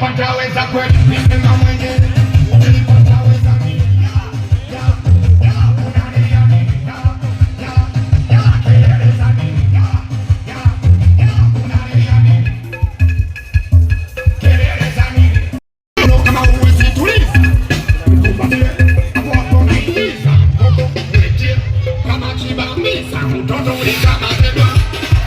Ukinipa kweli, nisema mwenyewe. Ukinipa ntaweza mimi. Ya, ya, ya, unalia nini? Ya, ya, ya, kelele za nini? Ya, ya, ya, unalia nini? Kelele za nini? Kama huwezi tuliza, nikumbatie, hapo hapo naingiza. Mtoto niletie, kama kibamiza, mtoto ni kama zebra.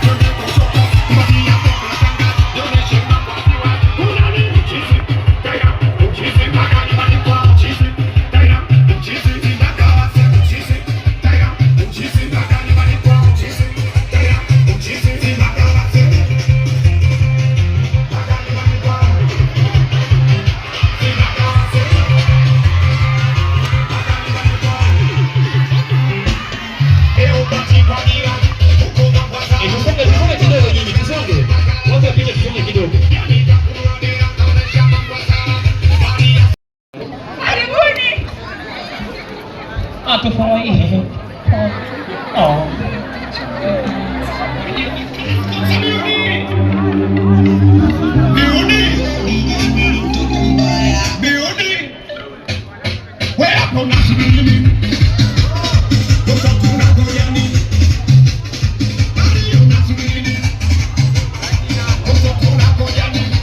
Twende kushoto, kumbatia hapo nashangaa, nionyeshe mambo waziwazi. Kuna nini chizi? Taya, uchizi mpaka nyumbani kwao chizi. Taya, uchizi mpaka wase uchizi. Taya, uchizi mpaka nyumbani kwao chizi. Taya, uchizi mpaka wase. Mpaka nyumbani kwao. Mpaka wase. Mpaka nyumbani kwao. Leo basi kwa jirani, huko Mombasa. Tusonge, tusonge kidogo nyinyi, tusonge. Watu wapite, tusonge kidogo. Yani kakuonea mambo sana. Karibuni. Ah, tufurahie. Oh. Biuni. Biuni. Wewe hapo unasubiri nini? Utakula ngoja nini? Nani unasubiri nini? Utakula ngoja nini?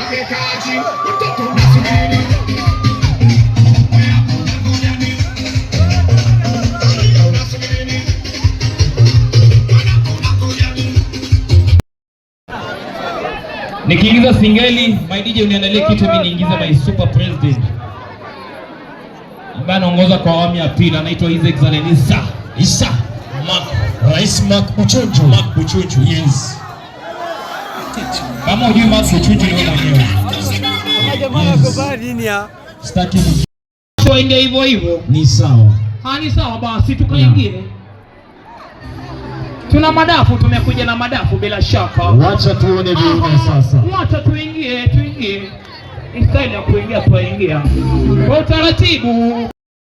Mtoto unasubiri unasubiri nini? Unangoja nini? Nikiingiza singeli, my DJ uniandalie kitu, mimi niingize my super president ambaye anaongoza kwa awamu ya pili, anaitwa His Excellency Issa Issa Mark, Rais Mark Buchunju. Mark Buchunju. Yes. Kama hujui Mark Buchunju ni wewe mwenyewe. Sitaki Tuingie hivyo hivyo. Ni sawa. Ah, ni sawa basi tukaingie. Tuna madafu, tumekuja na madafu bila shaka. Wacha tuone viuno sasa. Wacha tuingie, tuingie. Ni style ya kuingia, tuingia kwa utaratibu.